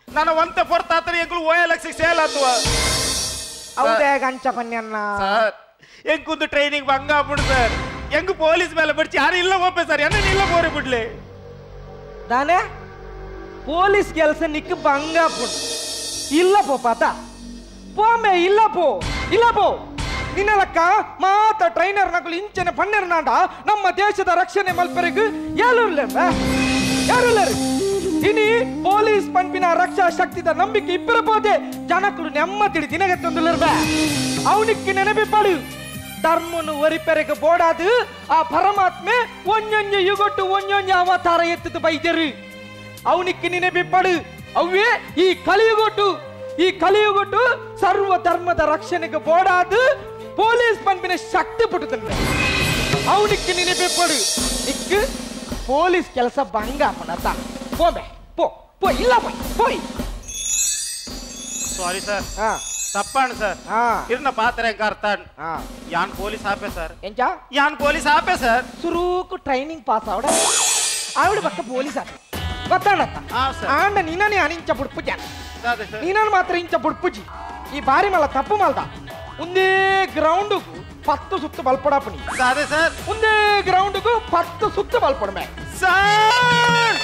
ನಾನು ಒಂತ ಪೊರ್ತಾತನ ಎಂಕುಲು ಓ ಲಕ್ಷ ಸೇಲ್ ಆತುವ ಹೌದೇ ಗಂಚ ಪನ್ಯನ್ನ ಸರ್ ಎಂಕುಂದು ಟ್ರೈನಿಂಗ್ ಭಂಗ ಆಗ್ಬಿಡು ಸರ್ ಹೆಂಗ್ ಪೊಲೀಸ್ ಮೇಲೆ ಬಿಡ್ಚಿ ಯಾರು ಇಲ್ಲ ಓಪೆ ಸರ್ ಎನ್ನ ಇಲ್ಲ ಬೋರಿ ಬಿಡ್ಲಿ ದಾನೆ ಪೊಲೀಸ್ ಕೆಲಸ ನಿಕ್ ಭಂಗ ಆಗ್ಬಿಡು ಇಲ್ಲ ಪೋ ಪಾತ ಪೋಮೆ ಇಲ್ಲ ಪೋ ಇಲ್ಲ ಪೋ ನಿನ್ನಲಕ್ಕ ಮಾತ ಟ್ರೈನರ್ ನಕಲು ಇಂಚನೆ ಪನ್ನೆರ್ನಾಂಡ ನಮ್ಮ ದೇಶದ ರಕ್ಷಣೆ ಮಲ್ಪೆರೆಗ್ ಯಾರು ಯಾರು ಇನಿ ಪೊಲೀಸ್ ಪಂಪಿನ ರಕ್ಷಾ ಶಕ್ತಿದ ನಂಬಿಕೆ ಇಬ್ಬರ ಪೋದೆ ಜನಕಲು ನೆಮ್ಮದಿಡಿ ದಿನಗತ್ತೊಂದುಲರ್ಬ ಅವನಿಕ್ಕೆ ನೆನಪಿಪಾಡು ಧರ್ಮನು ಒರಿಪೆರೆಗೆ ಬೋಡಾದು ಆ ಪರಮಾತ್ಮೆ ಒಂಜೊಂಜೆ ಯುಗೊಟ್ಟು ಒಂಜೊಂಜೆ ಅವತಾರ ಎತ್ತದು ಬೈದರು ಅವನಿಕ್ಕೆ ನೆನಪಿಪಾಡು ಅವೇ ಈ ಕಲಿಯುಗೊಟ್ಟು ಈ ಕಲಿಯುಗೊಟ್ಟು ಸರ್ವ ಧರ್ಮದ ರಕ್ಷಣೆಗೆ ಬೋಡಾದು ಪೊಲೀಸ್ ಪಂಪಿನ ಶಕ್ತಿ ಪುಟ್ಟುತ್ತಂತೆ ಅವನಿಕ್ಕೆ ನೆನಪಿಪಾಡು ಇಕ್ಕು ಪೊಲೀಸ್ ಕೆಲಸ ಭಂಗ ಅಪ್ಪನತ್ತ போமே போ போ இல்ல போய் போய் ಸಾರಿ ಸರ್ ತಪ್ಪಾಣ ಸರ್ ಇರ್ನ ಪಾತ್ರೆ ಕಾರ್ತಾನ್ ಯಾನ್ ಪೊಲೀಸ್ ಆಪೆ ಸರ್ ಎಂಚಾ ಯಾನ್ ಪೊಲೀಸ್ ಆಪೆ ಸರ್ ಸುರೂಕು ಟ್ರೈನಿಂಗ್ ಪಾಸ್ ಆವಡ ಆವಡ ಪಕ್ಕ ಪೊಲೀಸ್ ಆಪೆ ಗೊತ್ತಾಣತ್ತ ಆಂಡ ನಿನ್ನನೆ ಅನಿಂಚ ಬುಡ್ಪುಜ ನೀನನ್ನು ಮಾತ್ರ ಇಂಚ ಬುಡ್ಪುಜಿ ಈ ಬಾರಿ ಮಲ್ಲ ತಪ್ಪು ಮಲ್ದ ಒಂದೇ ಗ್ರೌಂಡ್ಗೂ 10 ಸುತ್ತು ಬಲ್ಪಡಾಪಣಿ ಅದೇ ಸರ್ ಒಂದೇ ಗ್ರೌಂಡ್ಗೂ 10 ಸುತ್ತು ಬಲ್ಪಡಮೆ ಸರ್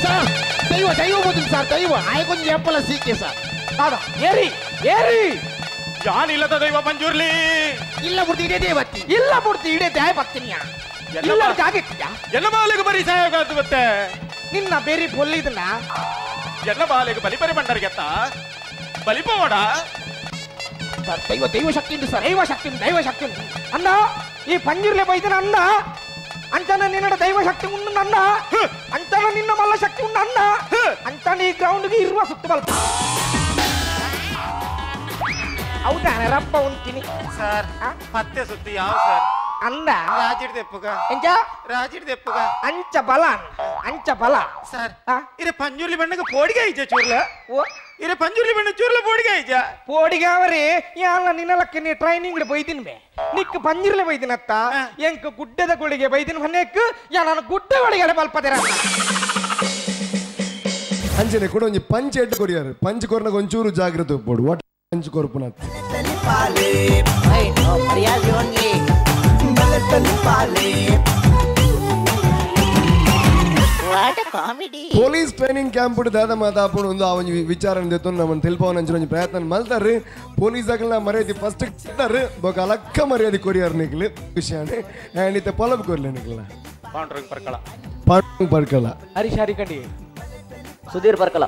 ಸರ್ ದೈವ ದೈವ ಬದುಕು ಸರ್ ದೈವ ಆಯ್ಕೊಂದು ಎಂಪಲ ಸೀಕೆ ಸರ್ ದಾದಾ ಏರಿ ಏರಿ ಯಾನ್ ಇಲ್ಲದ ದೈವ ಮಂಜೂರ್ಲಿ ಇಲ್ಲ ಬುಡ್ತಿ ಇಡೇ ದೇವತ್ತಿ ಇಲ್ಲ ಬುಡ್ತಿ ಇಡೇ ದ್ಯಾಯ ಬರ್ತೀನಿಯ ಇಲ್ಲ ಜಾಗಿತ್ತೀಯ ಎಲ್ಲ ಬಾಲಿಗೆ ಬರೀ ಸಹಾಯ ಮತ್ತೆ ನಿನ್ನ ಬೇರಿ ಪೊಲ್ಲಿದನ್ನ ಎಲ್ಲ ಬಾಲಿಗೆ ಬಲಿಪರಿ ಬಂಡರಿಗೆತ್ತ ಬಲಿಪೋಡ ಸರ್ ದೈವ ದೈವ ಶಕ್ತಿ ಉಂಟು ಸರ್ ದೈವ ಶಕ್ತಿ ದೈವ ಶಕ್ತಿ ಅಣ್ಣ ಈ ಪಂಜುರ್ಲೆ ಬೈದನ ಅಣ್ಣ ಅಂತಾನೆ ನಿನ್ನ ದೈವ ಶಕ್ತಿ ಉಂಡು ನನ್ನ ಅಂತಾನೆ ನಿನ್ನ ಮಲ್ಲ ಶಕ್ತಿ ಉಂಡು ಅಣ್ಣ ಅಂತಾನೆ ಈ ಗ್ರೌಂಡ್ಗೆ ಇರುವ ಸುತ್ತ ಬಲ್ಪ ಹೌದಾ ರಪ್ಪ ಉಂತೀನಿ ಸರ್ ಪತ್ತೆ ಸುತ್ತಿ ಯಾವ ಸರ್ ಅಂದ ರಾಜಿಡ್ ದೆಪ್ಪುಗ ಎಂಚ ರಾಜಿಡ್ ದೆಪ್ಪುಗ ಅಂಚ ಬಲ ಅಂಚ ಬಲ ಸರ್ ಇರೆ ಪಂಜುರ್ಲಿ ಬಣ್ಣಗೆ ಪೋಡಿಗೆ ಐಜ ಚೂರ್ಲ ಓ ಇರೆ ಪಂಜುರ್ಲಿ ಬಣ್ಣ ಚೂರ್ಲ ಪೋಡಿಗೆ ಐಜ ಪೋಡಿಗೆ ಅವರೇ ಯಾಲ ನಿನ್ನಲಕ್ಕೆ ನೀ ಟ್ರೈನಿಂಗ್ ಬೈದಿನ ಬೇ ನಿಕ್ ಪಂಜುರ್ಲೆ ಬೈದಿನತ್ತ ಎಂಕ್ ಗುಡ್ಡದ ಗುಳಿಗೆ ಬೈದಿನ ಮನೆಕ್ ಯಾ ನಾನು ಗುಡ್ಡ ಒಳಗೆ ಬಲ್ಪದಿರ ಅಂಚನೆ ಕೂಡ ಒಂಜಿ ಪಂಚ್ ಎಡ್ ಕೊರಿಯಾರು ಪಂಚ್ ಕೊರ್ನಗ ಒಂಚೂರು ಜಾಗ್ರತೆ ಒಪ್ಪೋಡು what punch ಕೊರ್ಪುನತ್ ಪೊಲೀಸ್ ಟ್ರೈನಿಂಗ್ ಕ್ಯಾಂಪ್ ದಾದ ಮಾತಾಪುಣ ಒಂದು ಆ ಒಂಜಿ ವಿಚಾರ ನಮ್ಮನ್ನು ತಿಳ್ಪವನ ಒಂಜಿ ಪ್ರಯತ್ನ ಮಲ್ತಾರೆ ಪೊಲೀಸ್ ಆಗಲ್ಲ ಮರ್ಯಾದೆ ಫಸ್ಟ್ ಇದ್ದಾರೆ ಬೊಕ ಅಲಕ್ಕ ಮರ್ಯಾದೆ ಕೊರಿಯಾರ್ ನಿಕ್ಲು ವಿಷಯ ಆ್ಯಂಡ್ ಇತ್ತ ಪೊಲಬ್ ಕೊರ್ಲೆ ನಿಕ್ಲ ಪಾಂಡುರಂಗ್ ಪರ್ಕಳ ಪಾಂಡುರಂಗ್ ಪರ್ಕಳ ಹರೀಶ್ ಹರಿಕಂಡಿ ಸುಧೀರ್ ಪರ್ಕಳ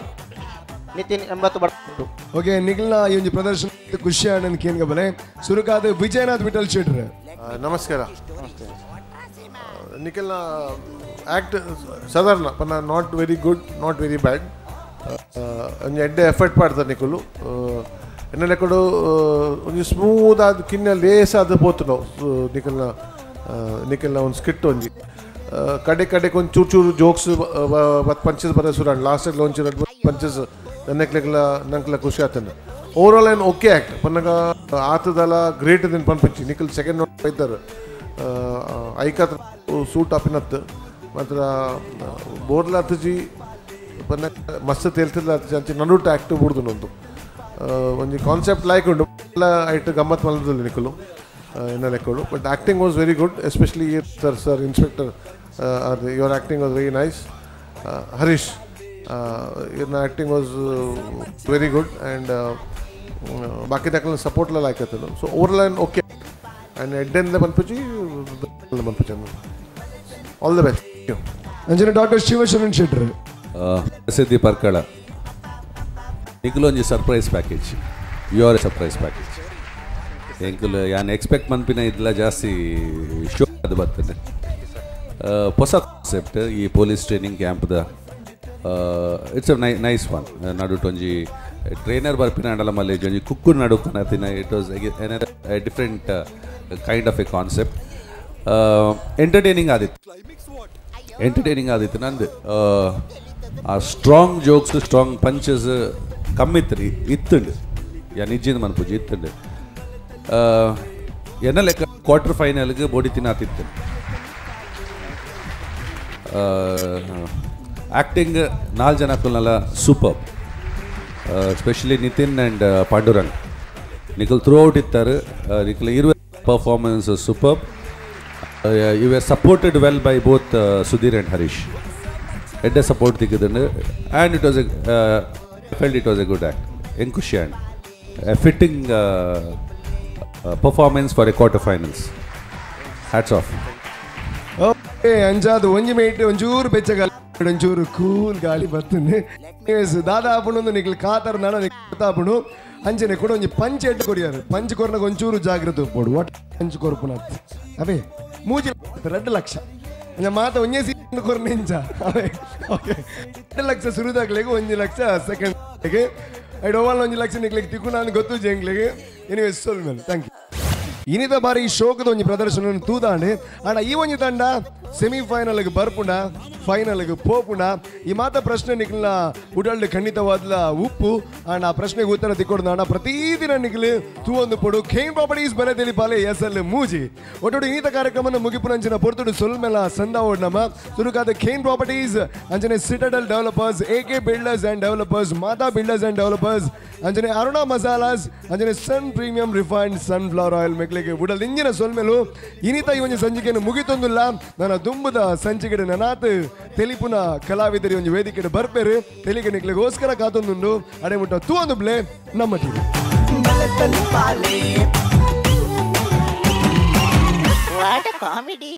ನಿತಿನ್ 80 ಬಡ್ಡು ಓಕೆ ನಿಖಿಲ್ನ ಈ ಒಂದು ಪ್ರದರ್ಶನ ಖುಷಿ ಆನಂದ್ ಕೇನ್ಗ ಬಲೆ ಸುರುಕಾದ ವಿಜಯನಾಥ್ ವಿಠಲ್ ಶೆಟ್ರ್ ನಮಸ್ಕಾರ ನಿಖಿಲ್ನ ಆ್ಯಕ್ಟ್ ಸಾಧಾರಣ ಪನ್ನ not very good not very bad ಒಂಜಿ ಎಡ್ಡೆ ಎಫರ್ಟ್ ಮಾಡ್ತಾರೆ ನಿಕುಲು ಎನ್ನ ಲೆಕ್ಕಡು ಒಂಜಿ ಸ್ಮೂತ್ ಆದ ಕಿನ್ನ ಲೇಸ್ ಆದ ಪೋತು ನಾವು ನಿಖಿಲ್ನ ನಿಖಿಲ್ನ ಒಂದು ಸ್ಕಿಟ್ ಒಂಜಿ ಕಡೆ ಕಡೆಗೆ ಒಂದು ಚೂರು ಚೂರು ಜೋಕ್ಸ್ ಪಂಚಸ್ ಬರೋ ಸುರಾಂಡ್ ಲಾಸ್ಟಲ್ಲಿ ಒಂಚೂರು ಪಂಚಸ್ ನನ್ನಕ್ಲೆಗ್ಲ ನಂಕ್ಲ ಖುಷಿ ಆತನ ಓವರ್ ಆಲ್ ಏನು ಓಕೆ ಆ್ಯಕ್ಟ್ ಪನ್ನಗ ಆತದಲ್ಲ ಗ್ರೇಟ್ ದಿನ ಪನ್ಪಂಚಿ ನಿಖಿಲ್ ಸೆಕೆಂಡ್ ಬೈತಾರೆ ಐಕಾತ್ರ ಸೂಟ್ ಆಪಿನತ್ತು ಮಾತ್ರ ಬೋರ್ಲಾತಜಿ ಪನ್ನ ಮಸ್ತ್ ತೇಲ್ತಿಲ್ಲ ಅಂಚೆ ನಡುಟ ಆ್ಯಕ್ಟ್ ಬುಡ್ದು ನೊಂದು ಒಂಜಿ ಕಾನ್ಸೆಪ್ಟ್ ಲೈಕ್ ಉಂಡು ಎಲ್ಲ ಐಟ್ ಗಮ್ಮತ್ ಮಲ್ದಲ್ಲ ನಿಖಲು ಎನ್ನ ಲೆಕ್ಕಳು but acting was very good especially sir sir inspector your acting was very nice Harish ಇವ್ರನ್ನ acting was very good and ಬಾಕಿ ದಾಖಲೆ ಸಪೋರ್ಟ್ಲ ಲೈಕ್ ಆಯ್ತದ so overall okay and ಎಡ್ಡೆಂದ ಪನ್ಪುಜಿ ಪನ್ಪುಜಿ ಆಲ್ the best ಅಂಜನೆ ಡಾಕ್ಟರ್ ಶಿವಶರಣ್ ಶೆಟ್ರ್ ಪ್ರಸಿದ್ಧಿ ಪರ್ಕಳ ನಿಖಲು ಒಂಜಿ surprise package you are a surprise package ಎಂಕುಲು ಯಾನ್ ಎಕ್ಸ್ಪೆಕ್ಟ್ ಮನ್ಪಿನ ಇದೆಲ್ಲ ಜಾಸ್ತಿ ಶೋ ಅದು ಬರ್ತದೆ ಹೊಸ ಕಾನ್ಸೆಪ್ಟ್ ಈ ಪೊಲೀಸ್ ಟ್ರೈನಿಂಗ್ ಕ್ಯಾಂಪ್ದ it's a nice one ನಡುಟ್ ಒಂಜಿ ಟ್ರೈನರ್ ಬರ್ಪಿನ ಅಂಡಲ ಮಲ್ಲೇಜ್ ಒಂಜಿ ಕುಕ್ಕು ನಡುಕನತಿನ it was different kind of a concept. Entertaining ಆದಿತ್ತು ಎಂಟರ್ಟೈನಿಂಗ್ ಆದಿತ್ತು ನಂದು ಆ ಸ್ಟ್ರಾಂಗ್ ಜೋಕ್ಸ್ ಸ್ಟ್ರಾಂಗ್ ಪಂಚಸ್ ಕಮ್ಮಿತ್ತು ಇತ್ತುಂಡು ಯಾ ನಿಜ್ಜಿಂದ ಮನ್ಪುಜಿ ಇತ್ತುಂಡು ಎನ್ನ ಲೆಕ್ಕ ಕ್ವಾರ್ಟರ್ ಫೈನಲ್ಗೆ ಬೋಡಿ ತಿನ್ನಾತಿತ್ತು ಆ್ಯಕ್ಟಿಂಗ್ 4 ಜನ ಕುಲ್ನಲ್ಲ super specially Nitin and Pandurang Nikhil through out ಇತ್ತಾರೆ Nikhil ಇರುವ performance super. You are supported well by both Sudhir and Harish. ಎಡ್ಡೆ support ತಿಕ್ಕಿದಂಡು and it was a felt it was a good act ಎಂಕುಶಿ and fitting performance for a quarter finals. Hats off. Okay ಅಂಜಾದು ಒಂಜಿ ಮೇಟ್ ಒಂಚೂರು ಬೆಚ್ಚಗಾಲಿ ಒಂಚೂರು ಕೂಲ್ ಗಾಳಿ ಬರ್ತದೆ ದಾದಾ ಆಪುಣೊಂದು ನಿಕ್ಲು ಕಾತರ ನಾನ ಆಪುಣು ಅಂಚನೆ ಕೂಡ ಒಂಜಿ ಪಂಚ್ ಎಡ್ಡು ಕೊರಿಯಾರು ಪಂಚ್ ಕೊರ್ನಗ ಒಂಚೂರು ಜಾಗ್ರತೆ ಉಪ್ಪೋಡು ಒಟ್ಟು ಪಂಚ್ ಕೊರ್ಪುನ ಅವೇ ಮೂಜಿ 2 ಲಕ್ಷ ಅಂಜ ಮಾತ ಒಂಜೇ ಸೀನ್ ಕೊರ್ನಿಂಚ ಅವೇ ಓಕೆ 2 ಲಕ್ಷ ಸುರುದಾಗ್ಲಿಗೆ 1 ಲಕ್ಷ ಸೆಕೆಂಡ್ ಐಡೋವಾಲ್ 1 ಲಕ್ಷ ನಿಕ್ಲಿಗೆ ತಿಕ್ಕು ನಾನು ಗೊತ್ತು ಜಂಗ್ಲಿಗೆ ಎನಿವೇಸ್ ಸೊಲ್ ಮೇಲೆ thank you. ಇನಿತ ಬಾರಿ ಶೋಕದ ಒಂಜಿ ಪ್ರದರ್ಶನ ತೂದಾಂಡ್ ಆಂಡ ಈ ಒಂಜಿ ತಂಡ ಸೆಮಿಫೈನಲ್ಗೆ ಬರ್ಪುಂಡ ಫೈನಲ್ಗೆ ಪೋಪುಂಡ ಈ ಮಾತ ಪ್ರಶ್ನೆ ನಿಕ್ಲ ಉಡಲ್ಡ್ ಖಂಡಿತವಾದ್ಲ ಉಪ್ಪು ಆಂಡ ಆ ಪ್ರಶ್ನೆಗೆ ಉತ್ತರ ತಿಕ್ಕೊಡ್ದು ಪ್ರತಿದಿನ ನಿಕ್ಲು ತೂವೊಂದು ಪೊಡು ಖೇನ್ ಪ್ರಾಪರ್ಟೀಸ್ ಬಲೆ ತಿಳಿಪಾಲೆ ಎಸ್ ಎಲ್ ಮೂಜಿ ಒಟ್ಟೊಡು ಇನ್ನಿತ ಕಾರ್ಯಕ್ರಮನ ಮುಗಿಪುನಂಚಿನ ಪೊರ್ತುಡು ಸೊಲ್ಮೆಲ ಸಂದಾವೋಡ್ ನಮ್ಮ ತುರುಕಾದ ಖೇನ್ ಪ್ರಾಪರ್ಟೀಸ್ ಅಂಚನೆ Citadel developers A K builders and developers Mata builders and developers ಅಂಚನೆ ಅರುಣಾ ಮಸಾಲಾಸ್ ಅಂಚನೆ Sun premium refined sunflower oil ಮೆಕ್ಲಿಗೆ ಉಡಲ್ ಇಂಜಿನ ಸೊಲ್ಮೆಲು ಇನಿತ ಈ ಒಂಜಿ ಸಂಚಿಕೆಯನ್ನು ಮುಗಿತೊಂದುಲ್ಲ ನನ್ನ ದುಂಬುದ ಸಂಚಿಕೆಡೆ ನನಾತ್ ತೆಲಿಪುನ ಕಲಾವಿದರಿ ಒಂಜಿ ವೇದಿಕೆ ಬರ್ಪೇರು ತೆಲಿಗೆ ನಿಕ್ಲಿಗೋಸ್ಕರ ಕಾತೊಂದುಂಡು ಅಡೆ ಮುಟ್ಟ ತೂವೊಂದು ಬ್ಲೆ ನಮ್ಮ ಟಿವಿ. What a comedy.